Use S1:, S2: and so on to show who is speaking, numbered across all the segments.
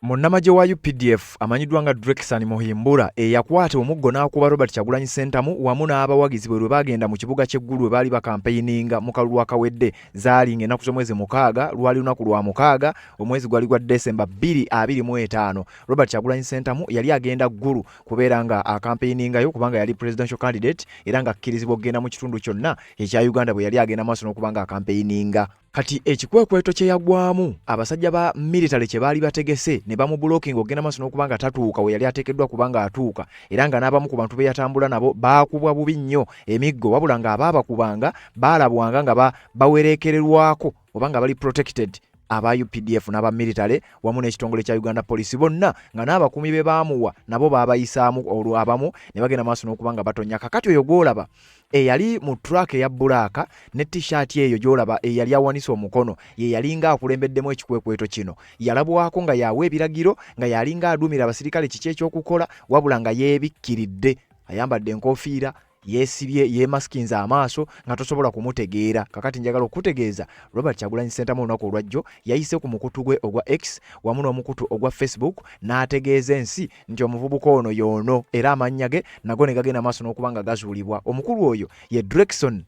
S1: Munnamagye wa UPDF amanyiddwa nga Drexan Muhimbura eyakwata omuggo n'akuba Robert Kyagulanyi Ssentamu wamu n'abawagizi bwe lwe baagenda mu kibuga ky'e Gulu we baali bakampeininga mu kalulu akawedde. Zaali ng'ennaku z'omwezi 6, lwali lunaku lwa 6, omwezi gwali gwa Desemba 2025. Robert Kyagulanyi Ssentamu yali agenda Gulu kubeera nga akampeiningayo kubanga yali presidential candidate era ng'akkirizibwa okugenda mu kitundu kyonna ekya Uganda bwe yali agenda maaso n'okuba nga akampeininga. Kati ekikwekweto kye yagwamu abasajja ba military kye baali bategese ne bamubulokinga okugenda maaso n'okuba nga tatuuka we yali ateekeddwa kuba nga atuuka, era nga n'abamu ku bantu be yatambula nabo baakubwa bubi nnyo emiggo, wabula ng'abaabakubanga baalabwanga nga bawereekererwako oba nga bali protected aba UPDF n'aba military wamu n'ekitongole kya Uganda Police bonna, nga n'abakuumi be baamuwa nabo baabayisaamu olwo abamu ne bagenda maaso n'okuba nga batonya. Kakati oyo gw'olaba eyali mu truck eya bbulaaka ne t-shirt eyo gy'olaba eyali awanise omukono ye yalinga akulembeddemu ekikwekweto kino. Yalabwako nga y'awa ebiragiro, nga y'alinga aduumira abasirikale kiki eky'okukola, wabula nga yeebikkiridde, ayambadde enkofiira, yeesibye, yeemasikinze amaaso nga tosobola kumutegeera. Kakati njagala okukutegeeza Robert Kyagulanyi Ssentamu olunaku olwajjo yayise ku mukutu gwe ogwa X wamu n'omukutu ogwa Facebook n'ategeeza ensi nti omuvubuka ono y'ono, era amannya ge nago ne gagenda maaso n'okuba nga gazuulibwa. Omukulu oyo ye Drexon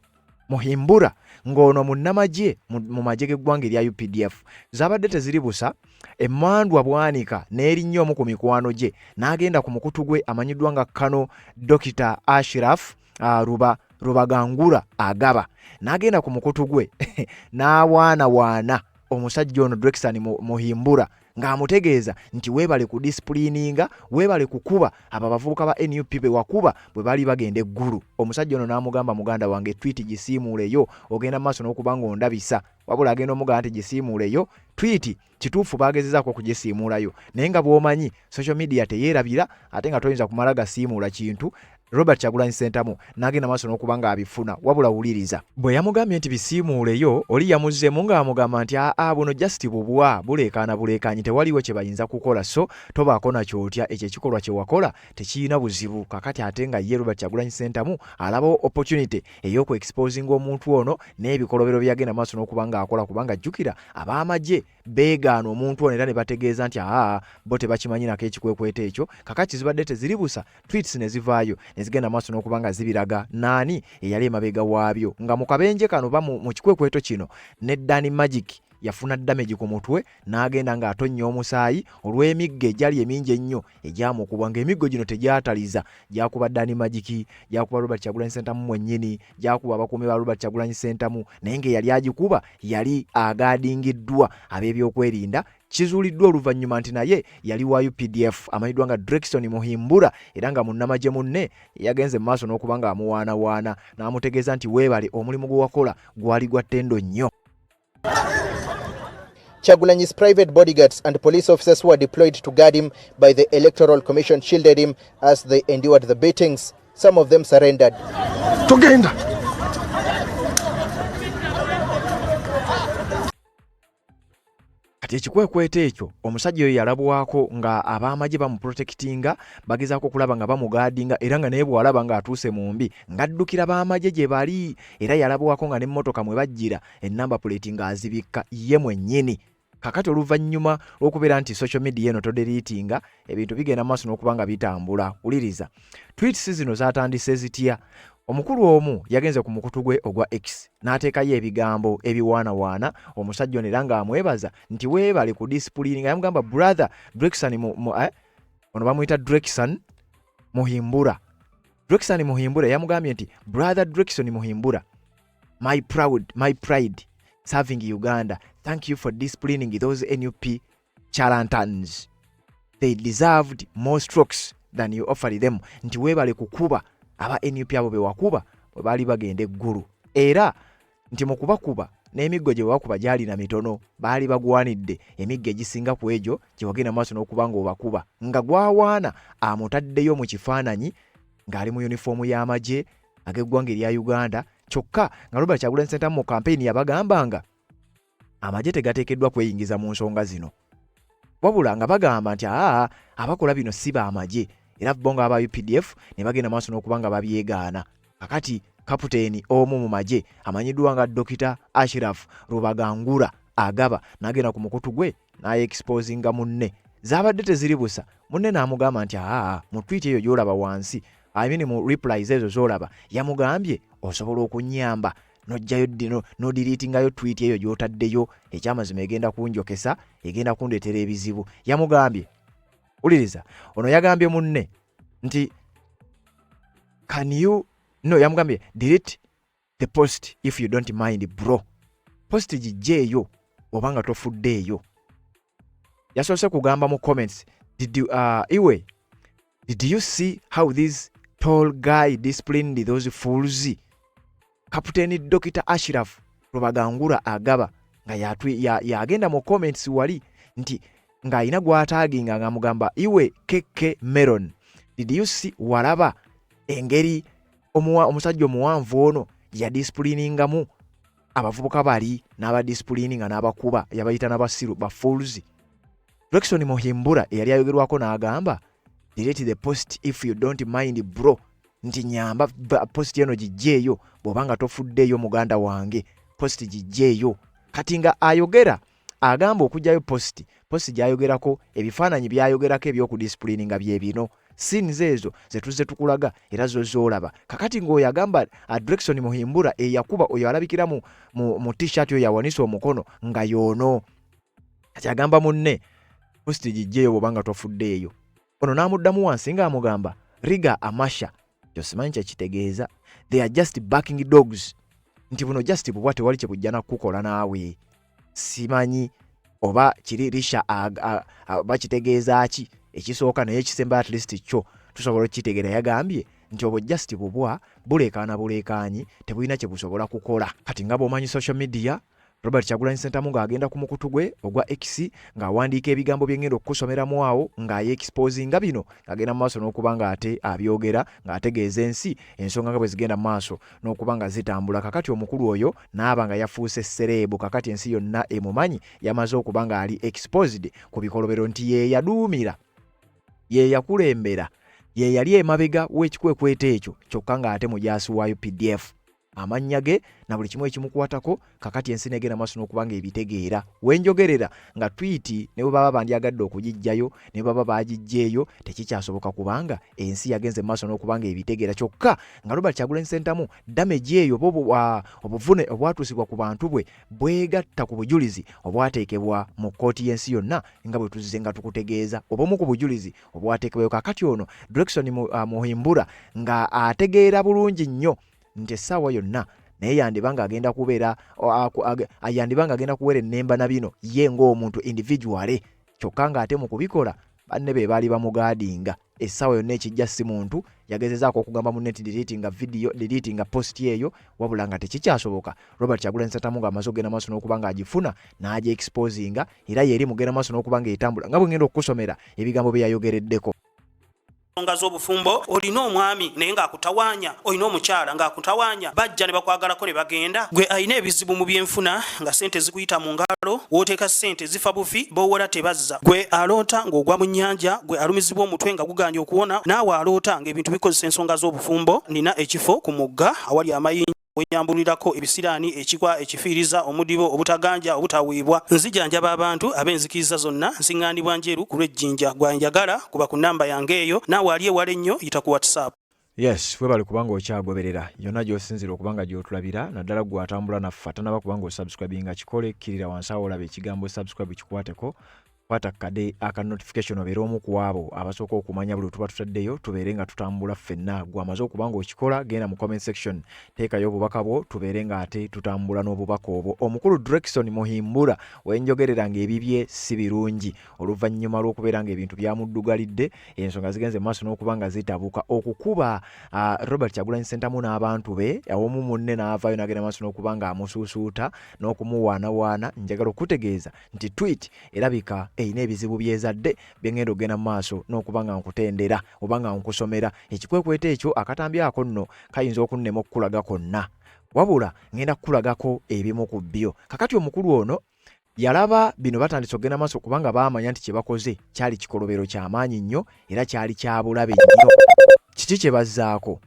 S1: Muhimbura, ng'ono munnamagye mu magye g'eggwanga erya UPDF. Zaabadde teziri busa, emmandwa Bwanika n'erinnya omu ku mikwano gye n'agenda ku mukutu gwe amanyiddwa nga Kano Dokita Ashraf Rubagangura Agaba, n'agenda ku mukutu gwe n'awaanawaana omusajja ono Drexon Muhimbura ng'amutegeeza nti weebale ku disipuliininga, weebale kukuba abo abavubuka ba NUP be wakuba bwe baali bagenda e Gulu. Omusajja ono n'amugamba, muganda wange twiti gisiimuuleyo, ogenda mu maaso n'okuba ng'ondabisa. Wabula agenda omugamba nti gisiimuuleyo twiti, kituufu baagezezaako okugisiimuulayo, naye nga bw'omanyi social media teyeerabira, ate nga toyinza kumala gasiimuula kintu. Robert Kyagulanyi Ssentamu n'agenda maaso n'okuba ng'abifuna. Wabula wuliriza bwe yamugambye nti bisiimuuleyo, oli yamuzzeemu ng'amugamba nti aa, buno just bubwa buleekaana buleekaanyi, tewaliwo kye bayinza kukola, so tobaako na ky'otya, ekyo ekikolwa kye wakola tekirina buzibu. Kakati ate nga ye Robert Kyagulanyi Ssentamu alabawo opportunity ey'okuexposinga omuntu ono n'ebikolobero bye yagenda maaso n'okuba ng'akola, kubanga jjukira ab'amagye beegaana omuntu ono era ne bategeeza nti aa, bo tebakimanyi nako ekikwekweto ekyo. Kakati zibadde teziri busa, tweets ne zivaayo ne zigenda maaso n'okuba nga zibiraga naani eyali emabega waabyo, nga mu kabenje kano ba mu kikwekweto kino ne Danny Magic yafuna damage ku mutwe n'agenda ng'atonnya omusaayi olw'emiggo egyali emingi ennyo egyamukubwa, ng'emiggo gino tegyataliza, gyakuba Danny Magic, gyakuba Robert Kyagulanyi Ssentamu mwennyini, gyakuba abakuumi ba Robert Kyagulanyi Ssentamu, naye ng'eyali agikuba yali agaadingiddwa ab'ebyokwerinda. Kizuuliddwa oluvannyuma nti naye yali wa UPDF amanyiddwa nga Drexon Muhimbura, era nga munnamagye munne yagenze mu maaso n'okuba ng'amuwaanawaana n'amutegeeza nti weebale omulimu gwe wakola gwali gwa ttendo nnyo.
S2: Kyagulanyi's private bodyguards and police officers who were deployed to guard him by the Electoral Commission shielded him as they endured the beatings. Some of them surrendered.
S3: Tugenda.
S1: Kati ekikwekweto ekyo omusajja oyo yalabwako nga ab'amagye bamuprotectinga, bagezaako okulaba nga bamugaadinga, era nga naye bw'alaba ng'atuuse mu mbi ng'addukira b'amagye gye bali, era yalabwako nga n'emmotoka mwe bajjira ennamba plate ng'azibikka ye mwennyini. Kakati oluvannyuma lw'okubeera nti social media eno todeletinga, ebintu bigenda mu maaso n'okuba nga bitambula. Wuliriza tweets zino zaatandise zitya. Omukulu omu yagenze ku mukutu gwe ogwa X n'ateekayo ebigambo ebiwaanawaana omusajja ono, era ng'amwebaza nti weebale ku discipline, nga yamugamba brother Drexon ono bamuyita Drexon Muhimbura. Drexon Muhimbura yamugambye nti brother Drexon Muhimbura, my pride serving Uganda, thank you for disciplining those NUP charlatans, they deserved more strokes than you offered them. Nti weebale kukuba aba NUP abo be wakuba bwe baali bagenda e Gulu, era nti mu kubakuba n'emiggo gye babakuba gyalina mitono, baali bagwanidde emiggo egisinga ku egyo gye wagenda maaso n'okuba ng'obakuba. Nga gwawaana amutaddeyo mu kifaananyi ng'ali mu yunifoomu y'amagye ag'eggwanga erya Uganda, kyokka nga Robert Kyagulanyi Ssentamu mu kampeyini yabagambanga amagye tegateekeddwa kweyingiza mu nsonga zino, wabula nga bagamba nti aa, abakola bino si b'amagye, era bo nga aba UPDF ne bagenda maaso n'okuba nga babyegaana. Kakati kaputeeni omu mu magye amanyiddwa nga Dokita Ashraf Rubagangura Agaba n'agenda ku mukutu gwe n'ayeexposinga munne. Zaabadde teziri busa. Munne n'amugamba nti aa, mu tweet eyo gy'olaba wansi, I mean mu replies ezo z'olaba, yamugambye osobola okunnyamba n'oggyayo dino n'odiriitingayo tweet eyo gy'otaddeyo, ekyamazima egenda kunjokesa, egenda kundeetera ebizibu. Yamugambye, wuliriza, ono yagambye munne nti can you no, yamugambye delete the post if you don't mind bro, post gijjeeyo oba nga tofuddeeyo. Yasoose kugamba mu comments, did you, iwe did you see how this tall guy disciplined those fools? Captain Dr. Ashraf Rubagangura agaba nga yagenda ya mu comments wali nti ng'alina gw'ataaginga ng'amugamba iwe KK Meron, did you see, walaba engeri omusajja omuwanvu ono yadisipuliningamu abavubuka bali n'abadisipulininga n'abakuba, yabayita n'abasiru ba fools. Drexon Muhimbura eyali ayogerwako n'agamba delete the post if you don't mind bro, nti nyamba post eno gijjeeyo bw'oba nga tofuddeeyo muganda wange, post gijjeeyo. Kati nga ayogera agamba okuggyayo post, post gy'ayogerako, ebifaananyi by'ayogerako eby'okudisipulininga bye bino, scenes ezo ze tuzze tukulaga era zo z'olaba. Kakati ng'oyo agamba Drexon Muhimbura eyakuba oyo alabikira mu t-shirt oyo yawanise omukono nga y'ono. Kati agamba munne post gijjeeyo bw'oba nga tofuddeeyo. Ono n'amuddamu wansi ng'amugamba riga amasha, kyo simanyi kye kitegeeza, they are just barking dogs, nti buno just bubwa tewali kye bujja nakukola naawe. Simanyi oba kiri risha bakitegeeza ki ekisooka, naye ekisemba at least kyo tusobola okukitegeera. Yagambye nti obwo just bubwa buleekaana buleekaanyi, tebulina kye busobola kukola. Kati nga bw'omanyi social media, Robert Kyagulanyi Ssentamu ng'agenda ku mukutu gwe ogwa X ng'awandiika ebigambo bye ngenda okukusomeramu awo, ng'ayeexposinga bino, ng'agenda mu maaso n'okuba ng'ate abyogera, ng'ategeeza ensi ensonga nga bwe zigenda mu maaso n'okuba nga zitambula. Kakati omukulu oyo n'aba nga yafuuse celeb, kakati ensi yonna emumanyi, yamaze okuba ng'ali exposed ku bikolobero nti ye yaduumira, ye yakulembera, ye yali emabega w'ekikwekweto ekyo, kyokka ng'ate mujaasi wa UPDF. Amannya ge na buli kimu ekimukwatako kakati ensi negenda maaso n'okuba nga ebitegeera. Wenjogerera nga tweet ne bwe baba bandyagadde okugiggyayo, ne bwe baba bagiggyeeyo, tekikyasoboka kubanga ensi yagenze mu maaso n'okuba nga ebitegeera. Kyokka nga Robert Kyagulanyi Ssentamu damage eyo oba obuvune obwatuusibwa ku bantu bwe bwegatta ku bujulizi obwateekebwa mu kkooti y'ensi yonna nga bwe tuzze nga tukutegeeza obumu ku bujulizi obwateekebwayo. Kakati ono Drexon Muhimbura nga ategeera bulungi nnyo nti essaawa yonna naye yandiba ng'agenda kubeera, yandiba ng'agenda kuwera ennemba na bino ye ng'omuntu individually, kyokka ng'ate mu kubikola banne be baali bamugaadinga. Essaawa yonna ekijja si muntu yagezezaako okugamba munne nti deletinga video, deletinga post eyo, wabula nga tekikyasoboka. Robert Kyagulanyi Ssentamu ng'amaze okugenda maaso n'okuba ng'agifuna n'agyexposinga, era yeri mugenda maaso n'okuba ng'etambula nga bwe ngenda okukusomera ebigambo bye yayogereddeko.
S3: Ensonga z'obufumbo, olina omwami naye ng'akutawaanya, olina omukyala ng'akutawaanya, bajja ne bakwagalako ne bagenda. Gwe alina ebizibu mu byenfuna nga sente zikuyita mu ngalo, w'oteeka sente zifa bufi, b'owola tebazza. Gwe aloota ng'ogwa mu nnyanja, gwe alumizibwa omutwe nga guganye okuwona, naawe aloota ng'ebintu bikozesa ensonga z'obufumbo, nina ekifo ku mugga awali amayinja wenyambulirako ebisiraani, ekikwa, ekifiiriza, omudibo, obutaganja, obutaweebwa. Nzijanjaba abantu ab'enzikiriza zonna, nsiŋŋaanibwa Njeru ku lw'Ejjinja. Gwanjagala kuba ku nnamba yange eyo, naawe ali ewala ennyo yita ku WhatsApp.
S1: Yes, webale kubanga okyagoberera yonna gy'osinzira okuba nga gy'otulabira, naddala gwe atambula naffe atanaba kubanga osubscribinga, kikole. Kkirira wansi awo olaba ekigambo subscribe, kikwateko, kwata kade aka notification, obeere omu ku abo abasooka okumanya buli tuba tutaddeyo, tubeere nga tutambula ffenna. Gwe amaze okuba nga okikola, genda mu comment section, teekayo obubaka bwo, tubeere nga ate tutambula n'obubaka obwo. Omukulu Drexon Muhimbura wenjogerera ng'ebibye si birungi oluvannyuma lw'okubeera ng'ebintu byamuddugalidde, ensonga zigenze mu maaso n'okuba nga zitabuka, okukuba Robert Kyagulanyi Ssentamu n'abantu be awomu, munne n'avaayo n'agenda maaso n'okuba nga amusuusuuta n'okumuwaanawaana. Njagala okutegeeza nti tweet erabika erina ebizibu byezadde bye ngenda okugenda mu maaso n'okuba nga nkutendera oba nga nkusomera. Ekikwekweto ekyo, akatambi ako nno kayinza okunnema okukulaga konna, wabula ngenda kukulagako ebimu ku byo. Kakati omukulu ono yalaba bino batandise okugenda maaso kubanga baamanya nti kye bakoze kyali kikolobero kyamaanyi nnyo era kyali kya bulabe nnyo. Kiki kye bazzaako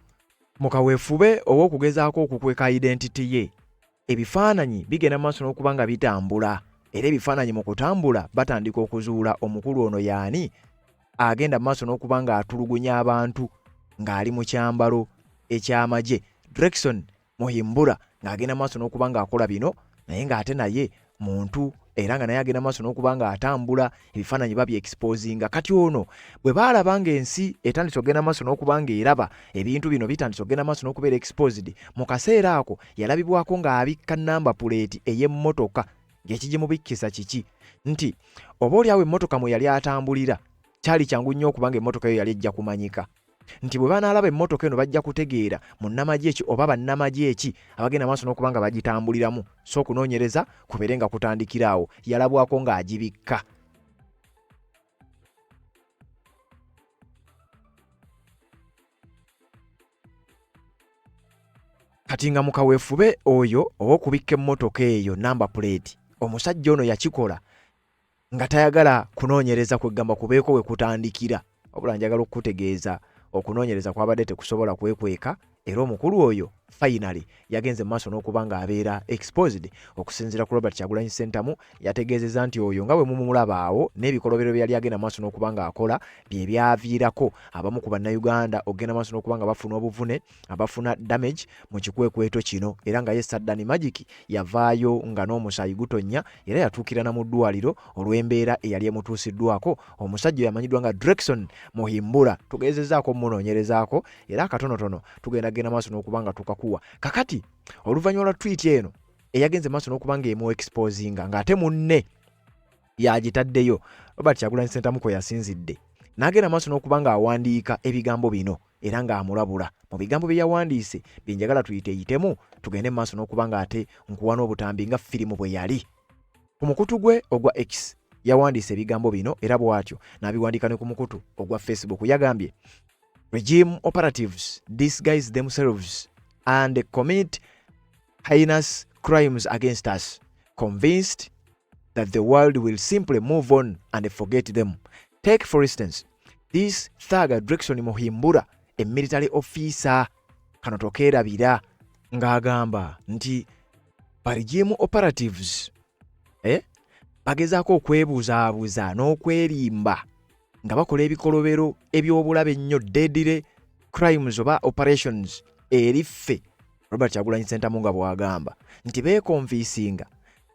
S1: mu kaweefube ow'okugezaako okukweka identity ye? Ebifaananyi bigenda maaso n'okuba nga bitambula. Era ebifaananyi mu kutambula batandika okuzuula omukulu ono y'ani agenda mu maaso n'okuba ng'atulugunya abantu ng'ali mu kyambalo eky'amagye. Drexon Muhimbura ng'agenda maaso n'okuba ng'akola bino naye ng'ate naye muntu era nga naye agenda maaso n'okuba ng'atambula ebifaananyi babi exposinga. Kati ono bwe baalaba ng'ensi etandise okugenda maaso n'okuba ng'eraba ebintu bino bitandise okugenda maaso n'okubeera exposed, mu kaseera ako yalabibwako ng'abikka namba puleeti ey'emmotoka. Ng'ekigimubikkisa kiki nti oba oli awo emmotoka mwe yali atambulira kyali kyangu nnyo okuba ng'emmotoka eyo yali ejja kumanyika, nti bwe banaalaba emmotoka eno bajja kutegeera munnamagye ki oba bannamagye ki abagenda maaso n'okuba nga bagitambuliramu, so okunoonyereza kubeere nga kutandikira awo. Yalabwako ng'agibikka. Kati nga mu kaweefube oyo ow'okubikka emmotoka eyo namba puleeti, omusajja ono yakikola nga tayagala kunoonyereza kweggamba kubeeko we kutandikira. Wabula njagala okukutegeeza okunoonyereza kwabadde tekusobola kwekweka era omukulu oyo finally yagenze mu maaso n'okuba ng'abeera exposed. Okusinziira ku Robert Kyagulanyi Ssentamu, yategeezezza nti oyo nga bwe mumulaba awo n'ebikolobero bye yali agenda mu maaso n'okuba ng'akola bye byaviirako abamu ku Bannayuganda okugenda mu maaso n'okuba nga bafuna obuvune, abafuna damage mu kikwekweto kino, era nga ye Saddani Magic yavaayo nga n'omusaayi gutonnya era yatuukira na mu ddwaliro olw'embeera eyali emutuusiddwako. Omusajja oyo amanyiddwa nga Drexon Muhimbura tugezezaako omunoonyerezaako era akatonotono tugenda genda maaso n'okuba nga tukakuwa. Kakati oluvannyuma lwa tweet eno eyagenze maaso n'okuba nga emu exposinga ng'ate munne yagitaddeyo, Robert Kyagulanyi Ssentamu kwe yasinzidde n'agenda maaso n'okuba ng'awandiika ebigambo bino era ng'amulabula. Mu bigambo bye yawandiise bye njagala tuyiteeyitemu tugende mu maaso n'okuba ng'ate nkuwa n'obutambi nga firimu bwe yali. Ku mukutu gwe ogwa X yawandiise ebigambo bino era bw'atyo n'abiwandiika ne ku mukutu ogwa Facebook. Yagambye, Regime operatives disguise themselves and commit heinous crimes against us, convinced that the world will simply move on and forget them. Take, for instance, this thug Drexon Muhimbura, a military officer. Kano tokeerabira ng'agamba nti ba regime operatives bagezaako okwebuzaabuza n'okwerimba nga bakola ebikolobero eby'obulabe ennyo, deadly crimes oba operations eri ffe. Robert Kyagulanyi Ssentamu nga bw'agamba nti beekonviisinga,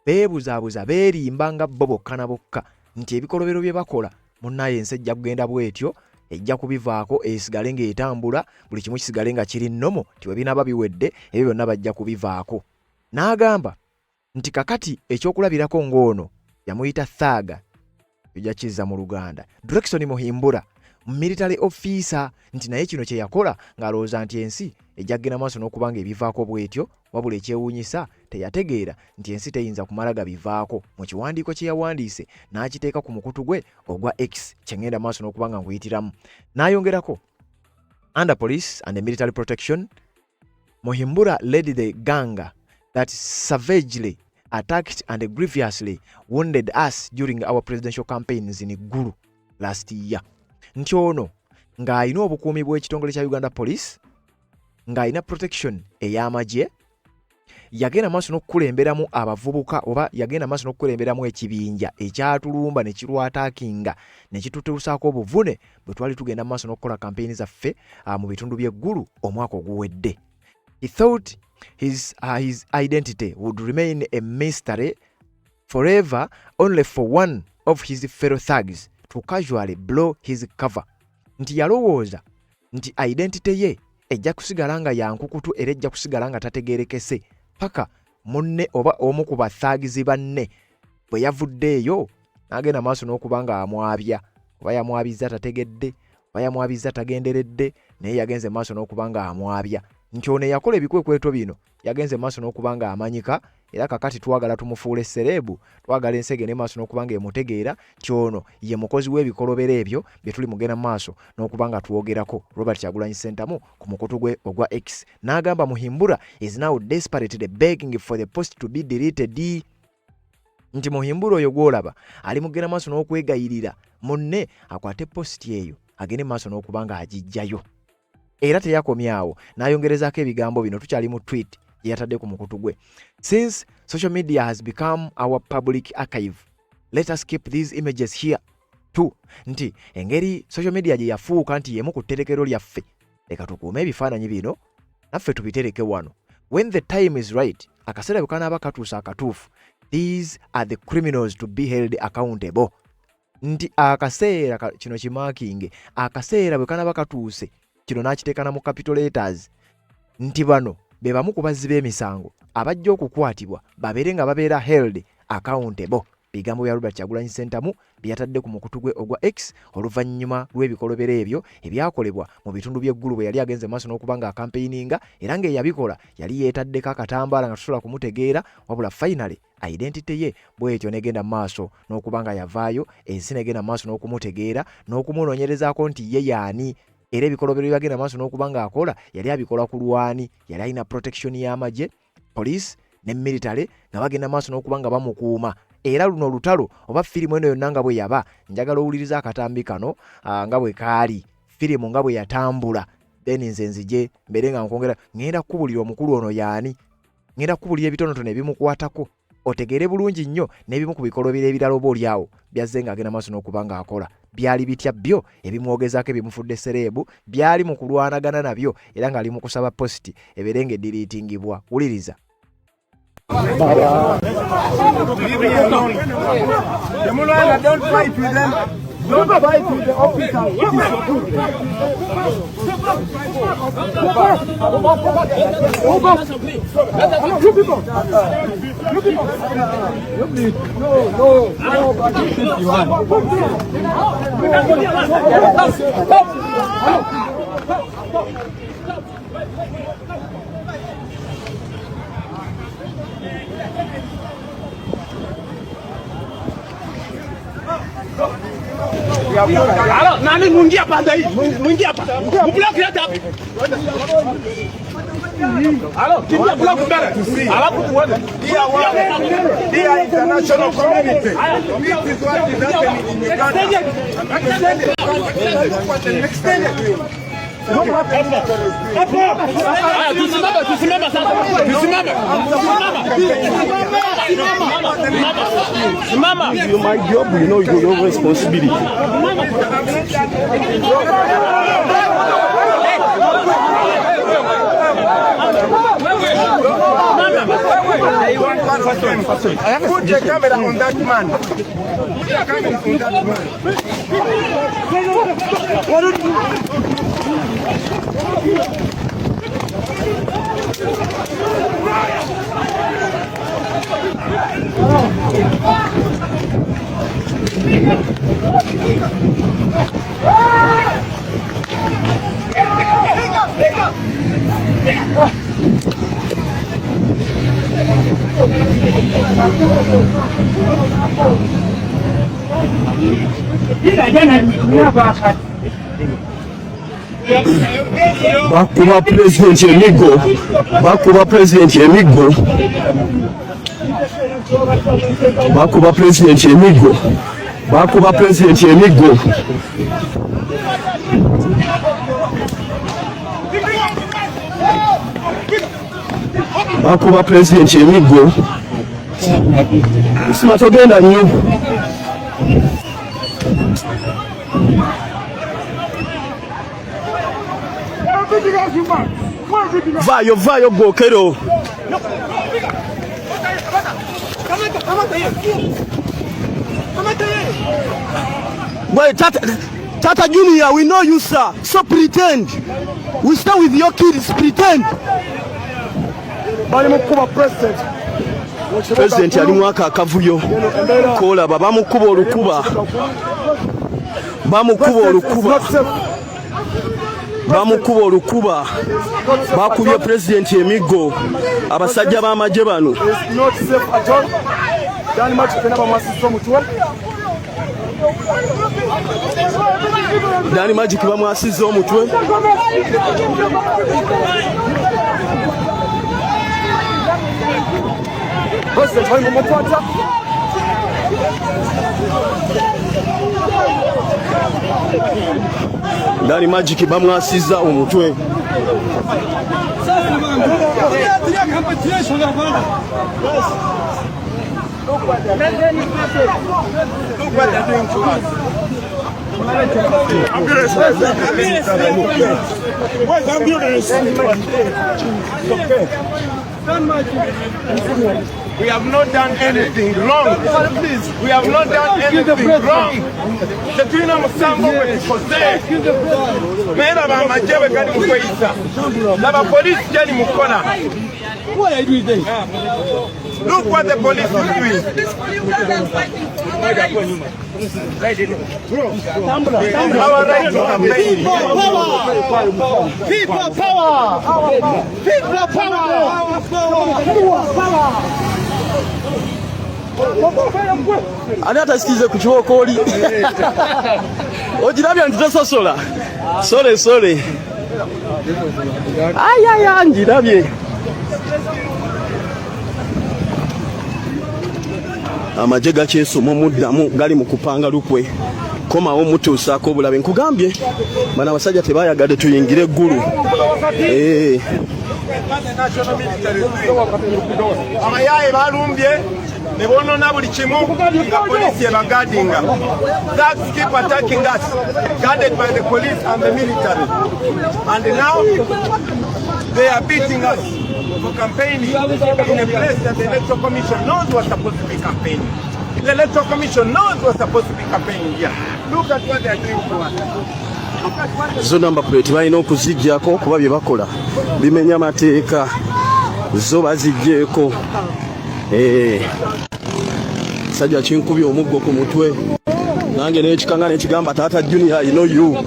S1: beebuzaabuza, beerimba nga bo bokka na bokka nti ebikolobero bye bakola munnaye ensi ejja kugenda bw'etyo, ejja kubivaako esigale ng'etambula, buli kimu kisigale nga kiri nnomo, nti bwe binaaba biwedde ebyo byonna bajja kubivaako. N'agamba nti kakati ekyokulabirako ng'ono yamuyita thaaga, ojja kizza mu Luganda, Drexon Muhimbura military officer, nti naye kino kye yakola ng'alowooza nti ensi ejja kugenda maaso n'okuba ng'ebivaako bw'etyo, wabula ekyewuunyisa teyategeera nti ensi teyinza kumala gabivaako. Mu kiwandiiko kye yawandiise n'akiteeka ku mukutu gwe ogwa X kye ngenda maaso n'okuba nga nkuyitiramu, n'ayongerako, under police and military protection, Muhimbura led the gang that savagely attacked and grievously wounded us during our presidential campaigns in Gulu last year. Nti ono ng'alina obukuumi bw'ekitongole kya Uganda Police, ng'alina protection ey'amagye, yagenda maaso n'okukulemberamu abavubuka oba yagenda maaso n'okukulemberamu ekibinja ekyatulumba ne kirwataakinga ne kitutuusaako obuvune bwe twali tugenda maaso n'okukola kampeyini zaffe mu bitundu by'eggulu omwaka oguwedde. He thought his identity would remain a mystery forever, only for one of his fellow thugs to casually blow his cover. Nti yalowooza nti identity ye ejja kusigala nga yankukutu era ejja kusigala nga tategerekese paka munne oba omu ku bathagizi banne bwe yavuddeeyo n'agenda maaso n'okuba nga amwabya, oba yamwabizza tategedde oba yamwabizza tagenderedde, naye yagenze maaso n'okuba nga amwabya. Nti ono eyakola ebikwekweto bino yagenze maaso n'okuba nga amanyika, era kakati twagala tumufuule sereebu, twagala ensi egende maaso n'okuba nga emutegeera nti ono ye mukozi w'ebikolobero ebyo bye tuli mugenda maaso n'okuba nga twogerako. Robert Kyagulanyi Ssentamu ku mukutu gwe ogwa X n'agamba Muhimbura is now desperately begging for the post to be deleted. Nti Muhimbura oyo gw'olaba ali mugenda maaso n'okwegayirira munne akwate positi eyo agende maaso n'okuba nga agiggyayo. Era teyakomye awo, n'ayongerezaako ebigambo bino. Tukyali mu tweet gye yatadde ku mukutu gwe. Since social media has become our public archive, let us keep these images here too. Nti engeri social media gye yafuuka nti yemu ku tterekero lyaffe, leka tukuume ebifaananyi bino naffe tubitereke wano. When the time is right, akaseera bwe kanaaba katuuse akatuufu, these are the criminals to be held accountable. Nti akaseera kino kimakinge, akaseera bwe kanaaba katuuse, kino n'akiteeka na mu capital letters, nti bano be bamu ku bazzi b'emisango abajja okukwatibwa babeere nga babeera held accountable. Bigambo bya Robert Kyagulanyi Ssentamu bye yatadde ku mukutu gwe ogwa X oluvannyuma lw'ebikolobero ebyo ebyakolebwa mu bitundu by'e Gulu bwe yali agenze maaso n'okuba nga akampeininga, era ng'eyabikola yali yeetaddeko akatambaala nga tusobola kumutegeera, wabula finally identity ye bwetyo negenda maaso n'okuba nga yavaayo, ensi negenda maaso n'okumutegeera n'okumunoonyerezaako nti ye yaani, era ebikolobero byagenda maaso n'okuba ng'akola yali abikola ku lwani. Yali alina protection y'amagye, police ne military nga bagenda maaso n'okuba nga bamukuuma. Era luno olutalo oba firimu eno yonna nga bwe yaba, njagala owuliriza akatambi kano nga bwe kaali, firimu nga bwe yatambula, then nze nzije mbeere nga nkwongera ŋŋenda kukubulira omukulu ono yaani, ŋŋenda kukubulira ebitonotono ebimukwatako otegeere bulungi nnyo n'ebimu ku bikolobero ebirala oba oliawo byazze ng'agenda maaso n'okuba ng'akola byali bitya, byo ebimwogezaako ebimufudde celeb byali mu kulwanagana nabyo, era ng'ali mu kusaba post ebeere ng'ediriitingibwa. Wuliriza.
S4: Leave me alone. Temulwana, don't fight with them. Don't fight with the officers. You people. You people. No, no, no. Stop.
S5: Alors, nani mwingie hapa ndai? Mwingie hapa. Mblock hata hapa. Alors, kimbia block mbele. Alafu tuone.
S4: Dear world, dear international community, this is what is happening in Uganda. Extend it. Extend it.
S5: Haya, tusimame, tusimame sasa. Tusimame. Simama. Simama.
S6: You my job, you know your responsibility.
S4: Put the camera on that man. Put the camera on that man.
S6: Bakuba pulezidenti emiggo, bakuba pulezidenti emiggo, bakuba pulezidenti emiggo, bakuba pulezidenti emiggo. Bakuba pulezidenti emiggo. Sima togenda nnyo. Vaayo, vaayo gwokero. Wait, Tata, Tata Junior, we know you, sir. So pretend. We stay with your kids, pretend.
S4: Bali mu kukuba president.
S6: President alimu aka akavuyo kolaba bamukuba olukuba, bamukuba olukuba, bamukuba olukuba, bakubye pulezidenti emiggo abasajja b'amagye bano.
S4: It's not safe at all. Dan Magic fena bamwasizza omutwe.
S6: Dani Magic bamwasizza omutwe.
S4: President bali mumukwata.
S6: Dani Magic bamwasizza omutwe.
S4: Look what they're doing to us. We have not done anything wrong. We have not done anything wrong. Tetulina musango gwe tukoze. Naye laba amagye bwe gali mu kweyisa. Laba poliisi gyali mu kukola. Look what the police is doing. Our right to campaign.
S6: People power! People power! People power! Ani atasikize ku kibooko oli? Ogirabye nti tososola. Sole sole. Ayaya ngirabye. Amagye gakyesoma omuddamu gali mu kupanga lukwe komawo mutuusaako obulabe nkugambye bano abasajja tebayagadde tuyingire eggulu eh.
S4: Abayaaye balumbye ne bonoona buli kimu nga poliisi ebagadinga. Thugs keep attacking us, guarded by the police and the military. And now they are beating us for campaigning in a place that the Electoral Commission knows was supposed to be campaigning. The Electoral Commission knows we're supposed to be campaigning here. Look at what they are doing to us.
S6: Zo number plate balina okuziggyako kuba bye bakola bimenya mateeka zo baziggyeko. Eh. Sajja kinkubye omuggo ku mutwe nange nekikanga nekigamba taata junior I know you.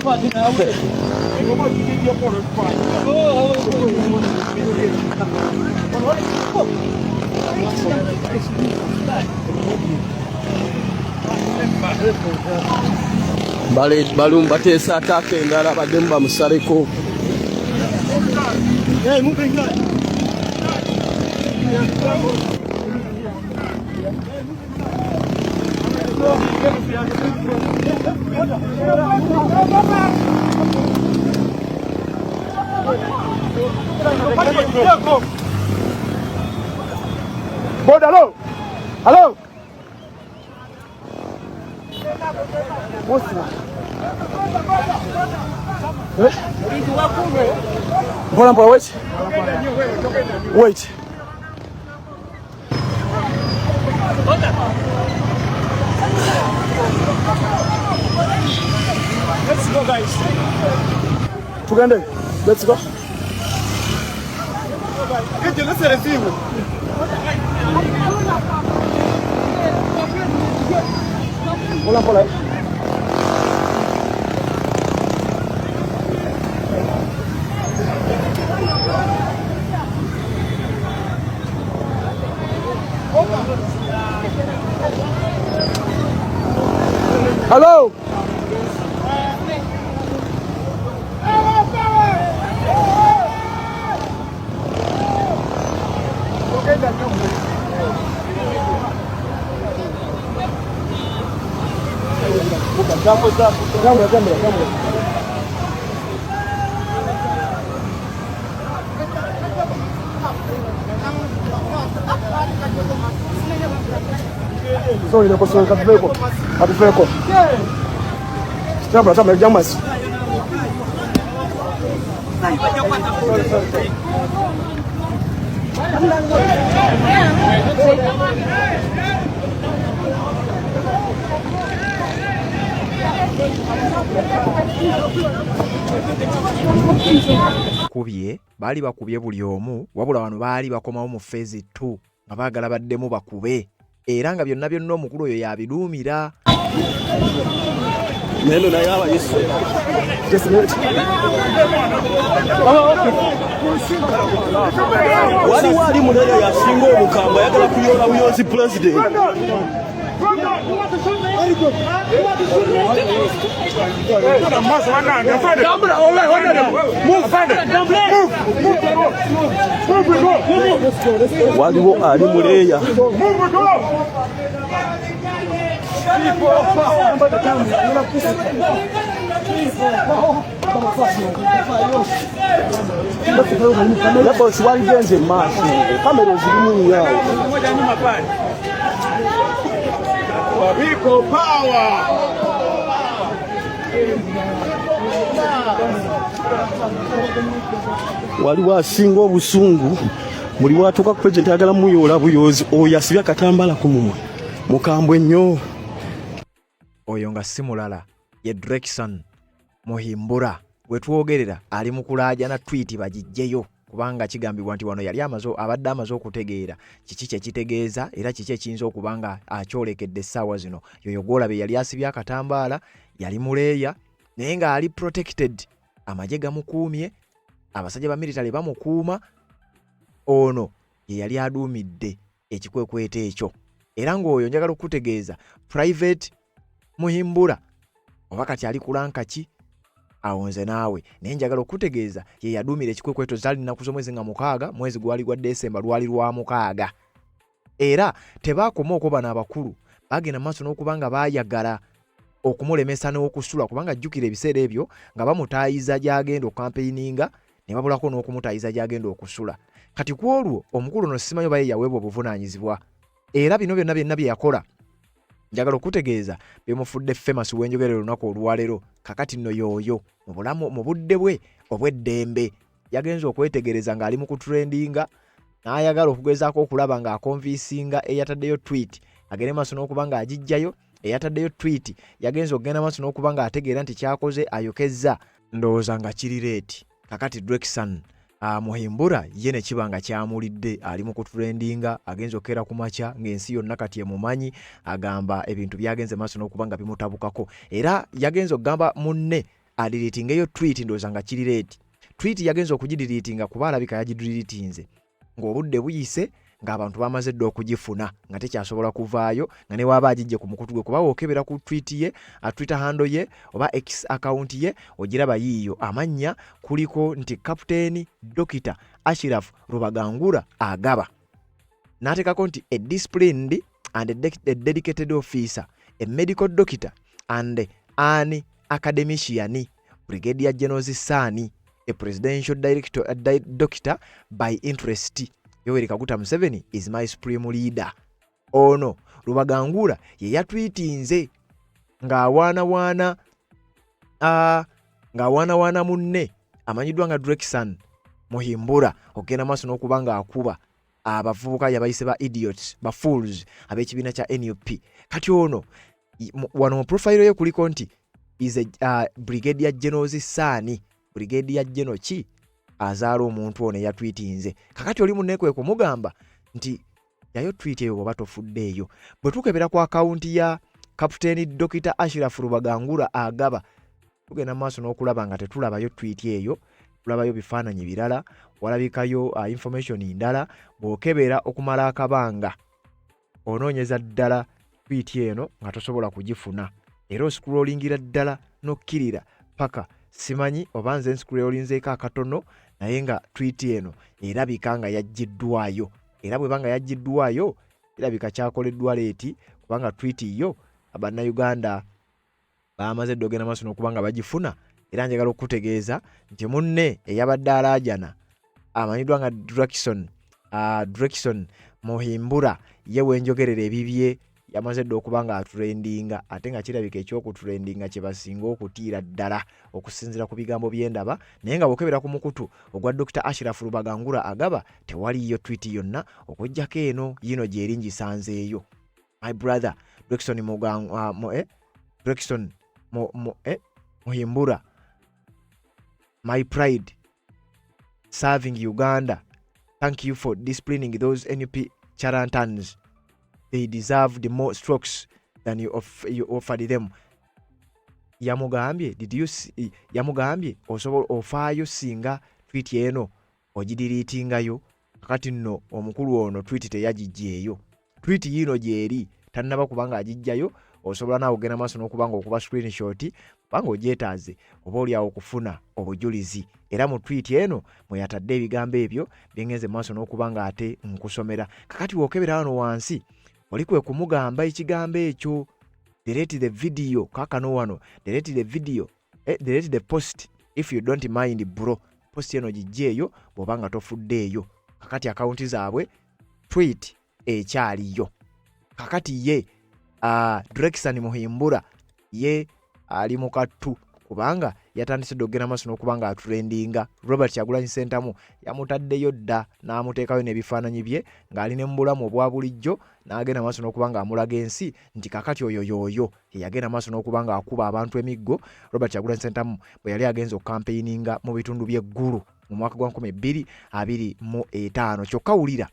S6: Balum bateesa ataaka endala baddemu bamusaleko.
S5: Boda, hello. Hello. Mpola mpola, wait. Wait. Let's go guys. Tugende. Let's go. Mpola mpola. Hello. Sorry, sorry, katuveko. Katuveko. Tambula, tambula, jamasi.
S1: Kubye baali bakubye buli omu wabula wano baali bakomawo mu phase 2 nga baagala baddemu bakube era nga byonna byonna omukulu oyo yabiduumira.
S6: Neno naye abayise. Waliwo ali muleyo yasinga obukambwe ayagala kuyoola buyozi pulezidenti. Waliwo ali muleeya. Bosi waligenze mu maaso, kamera ozirimu nnyo awo.
S4: People power.
S6: Waliwo asinga obusungu buli watuuka ku pulezidenti ayagala muyoola buyoozi oyo asibye akatambala ku mumwa mukambwe nnyo.
S1: Oyo nga si mulala ye Drekson Muhimbura wetwogerera ali mu kulaajana twiti bagiggyeyo kubanga kigambibwa nti wano yali amaze abadde amaze okutegeera kiki kye kitegeeza era kiki ekiyinza okuba nga akyolekedde essaawa zino. Yoyo gwolaba eyali asibye akatambaala yali muleeya naye ng'ali protected, amagye gamukuumye, abasajja ba military bamukuuma. Ono ye yali aduumidde ekikwekweto ekyo era ng'oyo njagala okukutegeeza Private Muhimbura oba kati ali kulanka ki awo nze naawe, naye njagala okukutegeeza ye yaduumira ekikwekweto. Zaali nnaku z'omwezi nga 6, mwezi gwali gwa Desemba, lwali lwa 6. Era tebaakoma okwo, bano abakulu bagenda maaso n'okuba nga baayagala okumulemesa n'okusula, kubanga jjukira ebiseera ebyo nga bamutaayiza gy'agenda okukampeyininga ne babulako n'okumutaayiza gy'agenda okusula. Kati ku olwo omukulu ono simanyi oba ye yaweebwa obuvunaanyizibwa, era bino byonna byonna bye yakola njagala okutegeeza bimufudde famous wenjogerera olunaku olwaleero. Kakati nno yooyo mu bulamu mu budde bwe obw'eddembe yagenze okwetegereza ng'ali mu kutrendinga n'ayagala okugezaako okulaba ng'akonviisinga eyataddeyo tweet agende maaso n'okuba ng'agiggyayo. Eyataddeyo tweet yagenze okugenda maaso n'okuba ng'ategeera nti kyakoze ayokezza, ndowooza nga kiri leeti. Kakati Drekson Muhimbura ye ne kiba nga kyamulidde, ali mu kutrendinga, agenze okukeera ku makya ng'ensi yonna kati emumanyi, agamba ebintu byagenze maaso n'okuba nga bimutabukako, era yagenze okugamba munne adiriitingeyo tweet, ndowooza nga kiri leeti. Tweet yagenze okugidiriitinga kuba alabika yagidiriitinze ng'obudde buyise, ng'abantu bamaze dda okugifuna, nga tekyasobola kuvaayo nga ne waaba agijje ku mukutu gwe, kuba wokebera ku tweet ye, Twitter handle ye oba X account ye, ogiraba yiiyo amannya kuliko nti Captain Dokita Ashraf Rubagangura Agaba, n'ateekako nti a disciplined and a dedicated officer, a medical doctor and an academician, Brigadier General Sani, a presidential director, doctor by interest. Yoweri Kaguta Museveni is my supreme leader. Ono Rubagangura ye yatwitinze ng'awaanawaana ng'awaanawaana munne amanyiddwa nga Drekson Muhimbura okugenda maaso n'okuba ng'akuba abavubuka yabayise ba idiots, ba fools ab'ekibiina kya NUP. Kati ono wano mu profile ye kuliko nti is a Brigadier General Sani, Brigadier General ki azaala omuntu ono eyatwitinze. Kakati oli munne kwe kumugamba nti yayo tweet eyo bw'oba tofuddeeyo. Bwe tukebera ku akawunti ya Kapiteeni Dokita Ashraf Rubagangura Agaba, tugenda mu maaso n'okulaba nga tetulabayo tweet eyo, tulabayo bifaananyi birala, walabikayo information ndala. Bw'okebera okumala akabanga onoonyeza ddala tweet eno nga tosobola kugifuna, era oscrollingira ddala n'okkirira paka simanyi oba nze nscrollinzeeko akatono, naye nga tweet eno erabika nga yaggiddwayo. Era bw'eba nga yaggiddwayo, kirabika kyakoleddwa late, kubanga tweet yo Bannayuganda bamaze dda ogenda maaso n'okuba nga bagifuna. Era njagala okukutegeeza nti munne eyabadde alaajana amanyiddwa nga Drekson Muhimbura ye wenjogerera ebibye yamaze dda okuba nga atrendinga, ate nga kirabika ekyokutrendinga kye basinga okutiira ddala okusinziira ku bigambo byendaba. Naye nga bwokebera ku mukutu ogwa Dr Ashraf Rubagangura Agaba, tewaliyo tweet yonna okuggyako eno yino gyeri ngisanzeeyo. My brother Drekson Drekson Muhimbura, my pride serving Uganda, thank you for disciplining those NUP charlatans. They deserved more strokes than you offered them. Yamugambye did you see, yamugambye osobola ofaayo singa tweet eno ogidiriitingayo. Kakati nno omukulu ono tweet teyagijjeeyo, tweet yiino gyeri tannaba kubanga agijjayo. Osobola naawe ogenda maaso n'okuba nga okuba screenshot kubanga ogyetaaze oba oliawo okufuna obujulizi. Era mu tweet eno mwe yatadde ebigambo ebyo byengenze maaso n'okuba nga ate nkusomera. Kakati wokebera wano wansi oli kwe kumugamba ekigambo ekyo, delete the video. Kakano wano delete the video, delete the post. If you don't mind bro, post eno gijjeeyo bw'oba nga tofuddeeyo. Kakati akawunti zaabwe tweet ekyaliyo. Kakati ye Drexan Muhimbura ye ali mu kattu kubanga yatandise dda okugenda maaso n'okuba nga atrendinga. Robert Kyagulanyi Ssentamu yamutaddeyo dda n'amuteekayo n'ebifaananyi bye ng'ali ne mu bulamu obwa bulijjo n'agenda maaso n'okuba ng'amulaga ensi nti kakati oyo y'oyo eyagenda maaso n'okuba ng'akuba abantu emiggo Robert Kyagulanyi Ssentamu bwe yali agenze okukampeininga mu bitundu by'e Gulu mu mwaka gwa 2025. Kyokka wulira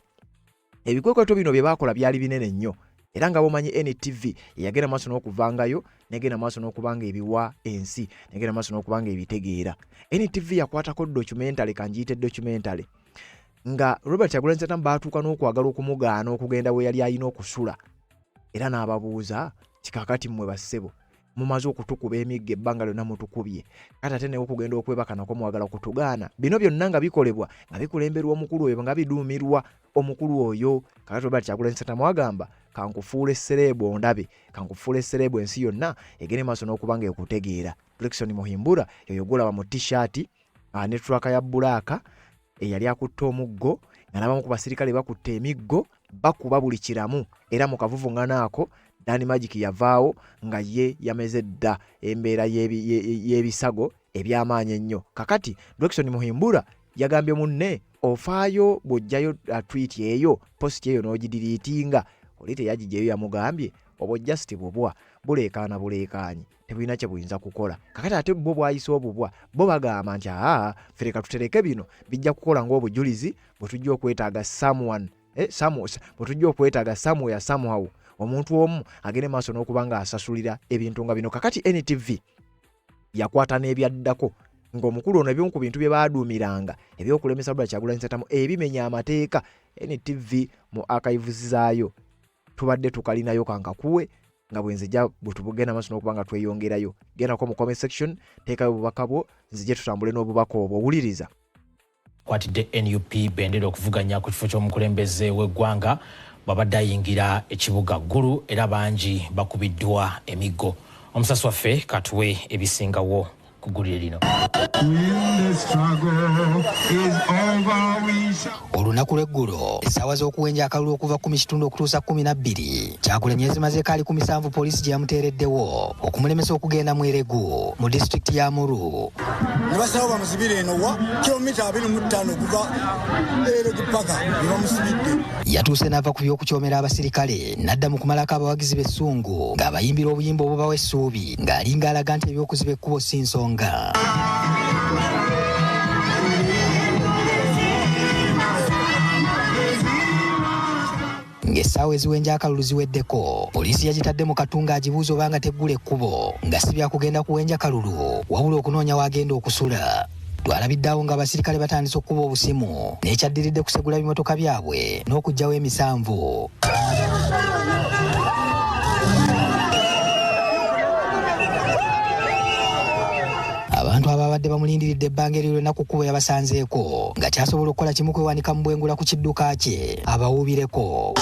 S1: ebikwekweto bino bye baakola byali binene nnyo era nga bwomanyi NTV eyagenda maaso n'okuvangayo negenda maaso n'okuba nga ebiwa ensi negenda maaso n'okuba nga ebitegeera. NTV yakwatako documentary, kanjiyite documentary, nga Robert Kyagulanyi Ssentamu baatuuka n'okwagala okumugaana okugenda we yali alina okusula era n'ababuuza nti kaakati mmwe bassebo mumaze okutukuba emiggo ebbanga lyonna mutukubye, kati ate naye okugenda okwebaka nakwo mwagala kutugaana. Bino byonna nga bikolebwa nga bikulemberwa omukulu oyo, nga biduumirwa omukulu oyo. Kakati Robert Kyagulanyi Ssentamu agamba kankufuule sereebu ondabe, kankufuule sereebu ensi yonna egende maaso n'okuba nga ekutegeera. Drexon Muhimbura yoyo gwolaba mu t-shirt ne traka ya bulaaka eyali akutte omuggo nga n'abamu ku basirikale bakutte emiggo bakuba buli kiramu, era mu kavuvungano ako Dan Magic yavaawo nga ye yameze dda embeera y'ebisago eby'amaanyi ennyo. Kakati Drexon Muhimbura yagambye munne ofaayo bw'ojjayo tweet eyo, post eyo n'ogidiriitinga, oli teyagigyeyo yamugambye obwo just bubwa buleekaana buleekaanyi tebulina kye buyinza kukola. Kakati ate bwo bwayise obubwa bo bagamba nti aa ffe leka tutereke bino bijja kukola ng'obujulizi bwe tujja okwetaaga someone, bwe tujja okwetaaga somewhere somehow omuntu omu agende maaso n'okuba ng'asasulira ebintu nga bino. Kakati NTV yakwata n'ebyaddako ng'omukulu ono ebimu ku bintu bye baaduumiranga ebyokulemesa Robert Kyagulanyi Ssentamu ebimenya amateeka NTV mu archives zaayo tubadde tukalinayo kankakuwe nga bwe nzija bwe tugenda maaso n'okuba nga tweyongerayo. Gendako mu comment section, teekayo obubaka bwo nzije tutambule n'obubaka obwo. Wuliriza.
S7: Kwatidde NUP bendera okuvuganya ku kifo ky'omukulembeze w'eggwanga bw'abadde ayingira ekibuga Ggulu era bangi bakubiddwa emiggo. Omusasi waffe katuwe ebisingawo ku ggulire lino.
S8: Olunaku lw'eggulo essaawa z'okuwenja akalulu okuva 10:15 okutuusa 12 Kyagulanyi yazimazeeko ali ku misanvu poliisi gye yamuteereddewo okumulemesa okugenda mu Eregu mu disitulikiti ya Muru.
S9: Ne basalawo bamusibire eno wa kilomita 25 okuva Eregu paka ne bamusibidde.
S8: Yatuuse n'ava ku by'okukyomera abasirikale n'adda mu kumalako abawagizi b'essungu ng'abayimbira obuyimba obubawa essuubi ng'alinga alaga nti eby'okuziba ekkubo si nsonga. Ng'essaawa eziwenja akalulu ziweddeko, poliisi yagitadde mu kattu ng'agibuuza oba nga teggula ekkubo nga si bya kugenda kuwenja kalulu wabula okunoonya w'agenda okusula. Twalabidde awo ng'abasirikale batandise okukuba obusimu n'ekyaddiridde kusegula bimotoka byabwe n'okuggyawo emisanvu. Abantu abaabadde bamulindiridde ebbanga eryo lyonna ku kkubo yabasanzeeko nga kyasobola okukola kimu kwewanika mu bwengula ku kidduka kye abawuubireko.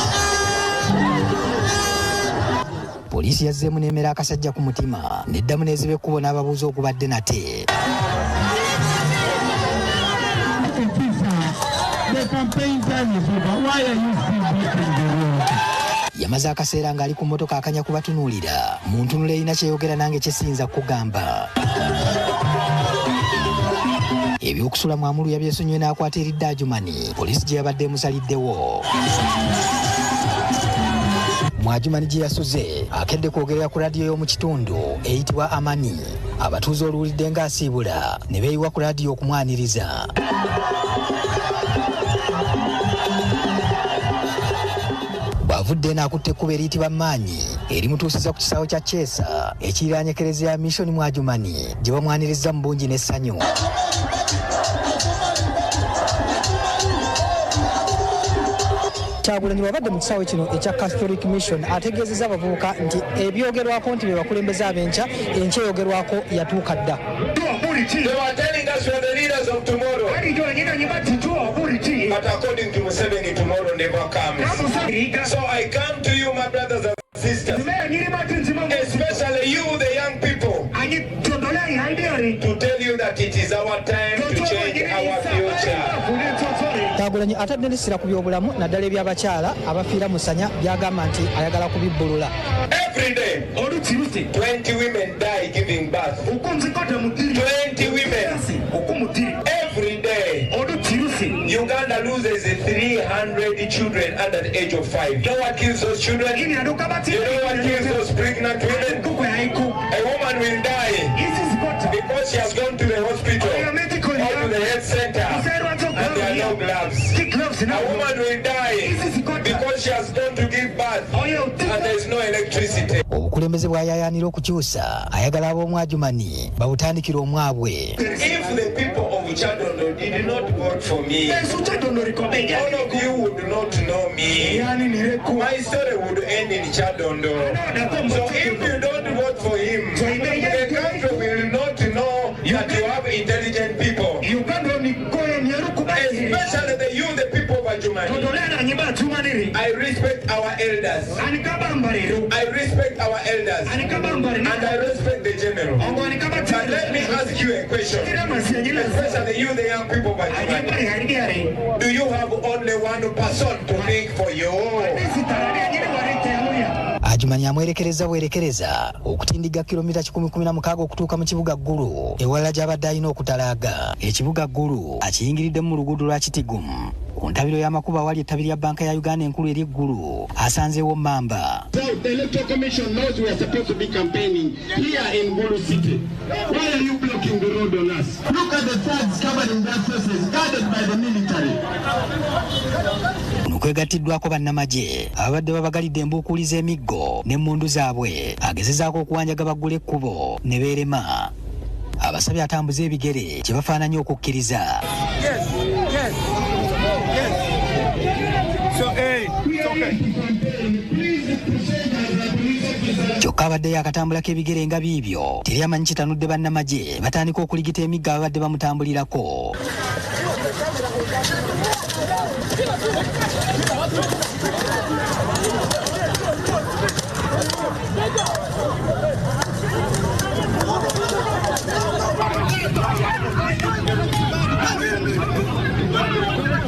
S8: Poliisi yazzeemu n'emera akasajja ku mutima n'eddamu n'eziba ekkubo n'ababuuza ogubadde nate. Yamaze akaseera ng'ali ku mmotoka akanya kubatunuulira mu ntunula erina kyeyogera nange kye siyinza kukugamba. Ebyokusula Mwamulu yabyesonyiwe n'akwata eridda Adjumani poliisi gye yabadde emusaliddewo. Mwajumani gye yasuze akedde kwogerera ku laadiyo y'omu kitundu eyitibwa Amani. Abatuuze oluwulidde ng'asiibula ne beeyiwa ku laadiyo okumwaniriza. Bw'avudde eno akutte ekkubo eriyitibwa Maanyi erimutuusiza ku kisaawe kya Kyesa ekiriraanye Kereziya ya Mission Mwajumani gye bamwanirizza mu bungi n'essanyu.
S10: Kyagulanyi bw'abadde mu kisaawe kino ekya Catholic Mission ategeezezza abavubuka nti ebyogerwako nti be bakulembeze ab'enkya, enkya eyogerwako yatuuka dda.
S4: They were telling us we are the leaders of tomorrow. But according to Museveni, tomorrow never comes. So I come to you, my brothers and sisters, especially you, the young people. To tell you that it is our time to change our future.
S10: Kyagulanyi atadde n'essira ku byobulamu naddala eby'abakyala abafiira mu ssanya by'agamba nti ayagala kubibbulula.
S4: Every day, 20 women die giving birth. 20 women. Every day, Uganda loses 300 children under the age of 5. You know what kills those children? You know what kills those pregnant women? A woman will die because she has gone to the hospital or to the health center and there are no gloves. A woman will die because she has gone to give birth and there is no electricity.
S8: Obukulembeze bw'ayaayaanira okukyusa ayagala ab'omwajumani babutandikire omwabwe.
S4: If the people of Kyadondo did not vote for me, all of you would not know me. My story would end in Kyadondo. So if you don't vote for him, the country will not know that you have intelligent people. Especially the youth, the people of Adjumani. I respect our elders. I respect our elders. And I respect the general. But let me ask you a question. Especially you, the young people of Adjumani. Do you have only one person to think for you?
S8: Adjumani amwerekereza bwerekereza okutindiga kilomita 116 okutuuka mu kibuga Ggulu ewalala gy'abadde alina okutalaaga. Ekibuga Ggulu akiyingiriddemu mu luguudo lwa Kitgum ku ntabiro y'amakubo awali ettabi lya bbanka ya Uganda enkulu eri Ggulu asanzeewo Mmamba.
S11: The Electoral Commission knows we are supposed to be campaigning here in Gulu City. Why are you blocking the road on us? Look at the thugs covering their faces, guarded by the military.
S8: Kuno kwegattiddwako bannamagye ababadde babagalidde embuukuuli z'emiggo n'emmundu zaabwe agezezaako okuwanjaga baggule ekkubo ne beerema. Abasabye atambuze ebigere kye bafaananye okukkiriza.
S4: Yes, yes, yes. So, hey, it's okay.
S8: Kyokka abaddeyo akatambulako ebigere nga biibyo teri amanyi kitanudde bannamagye batandika okuligita emiggo ababadde bamutambulirako.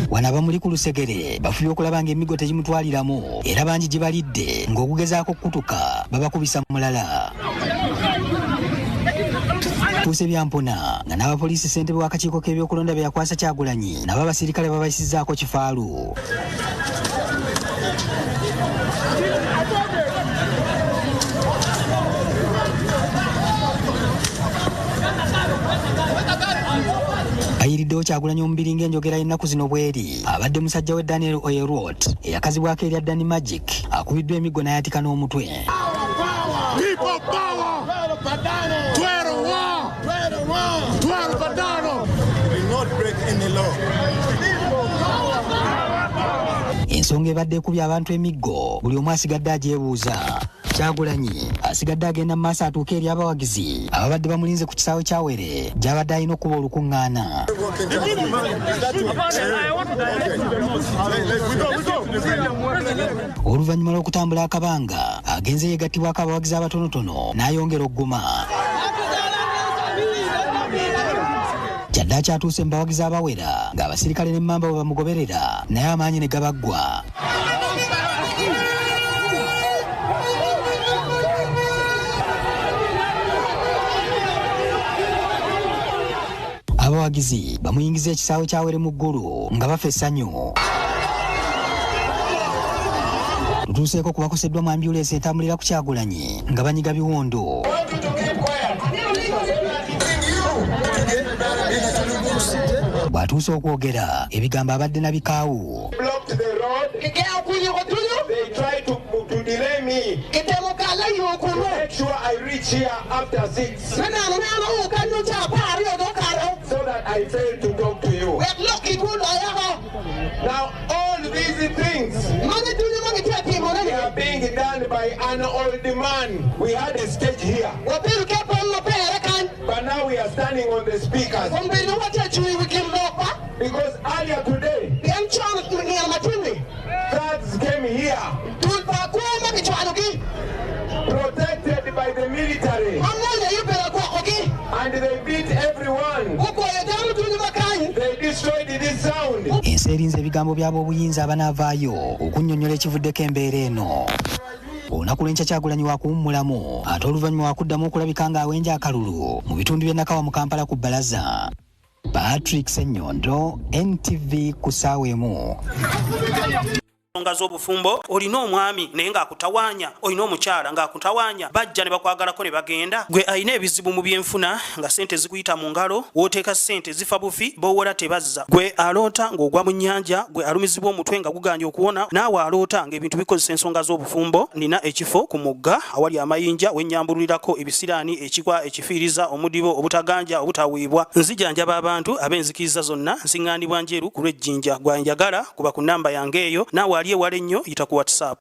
S8: Wano abamuli ku lusegere bafubye okulaba ng'emiggo tegimutwaliramu era bangi gye balidde ng'okugezaako okukutuka babakubisa mulala. Tuuse byampuna nga n'abapoliisi ssentebe w'akakiiko k'ebyokulonda be yakwasa Kyagulanyi nabo abasirikale babayisizzaako kifaalu. Ayiriddewo Kyagulanyi omubiri ng'enjogera y'ennaku zino bw'eri. Abadde musajja we Daniel Oyerot eyakazibwako erya Danny Magic akubiddwa emiggo n'ayatika n'omutwe.
S11: People power!
S4: We will not break any law.
S8: Ensonga ebadde ekubye abantu emiggo buli omu asigadde agyebuuza. Kyagulanyi asigadde agenda mu maaso atuuke eri abawagizi ababadde bamulinze ku kisaawe kya Were gy'abadde alina okuba olukuŋŋaana. Oluvannyuma lw'okutambula akabanga agenze yeegattibwako abawagizi abatonotono n'ayongera ogguma. Kyaddaaki atuuse mu bawagizi abawera ng'abasirikale n'emmamba bwe bamugoberera naye amaanyi ne gabaggwa. Abawagizi bamuyingiza ekisaawe kya Were mu Ggulu nga bafa essanyu. Tutuuseeko ku bakoseddwa mu ambyulensi etambulira ku Kyagulanyi nga banyiga biwundu. Bw'atuuse okwogera ebigambo abadde na bikaawu.
S4: They try to delay me. Make sure I reach here after 6. So that I fail to talk to you. Now all these things, they are being done by an old man. We had a stage here. But now we are standing on the speakers. Because earlier today, thugs came here, protected by the military, and beat everyone. They destroyed this sound.
S8: Ensi erinze ebigambo by'ab'obuyinza abanaavaayo okunnyonnyola ekivuddeko embeera eno. Olunaku lw'enkya Kyagulanyi wakuwummulamu ate oluvannyuma wakuddamu okulabika ng'awenja akalulu mu bitundu by'e Nakawa mu Kampala ku bbalaza. Patrick Ssenyondo, NTV ku ssaawa emu.
S3: Ensonga z'obufumbo, olina omwami naye ng'akutawaanya, olina omukyala ng'akutawaanya, bajja ne bakwagalako ne bagenda. Gwe alina ebizibu mu byenfuna nga ssente zikuyita mu ngalo, w'oteeka ssente zifa bufi, b'owola tebazza. Gwe aloota ng'ogwa mu nnyanja, gwe alumizibwa omutwe nga gugaanye okuwona, naawe aloota ng'ebintu bikozesa ensonga z'obufumbo, nina ekifo ku mugga awali amayinja we nnyambululirako ebisiraani, ekikwa, ekifiiriza, omudibo, obutaganja, obutaweebwa. Nzijanjaba abantu ab'enzikiriza zonna, nsiŋŋaanibwa Njeru ku lw'e Jinja. Gwe anjagala kuba ku nnamba yange eyo, naawe ali ewala ennyo yita ku WhatsApp.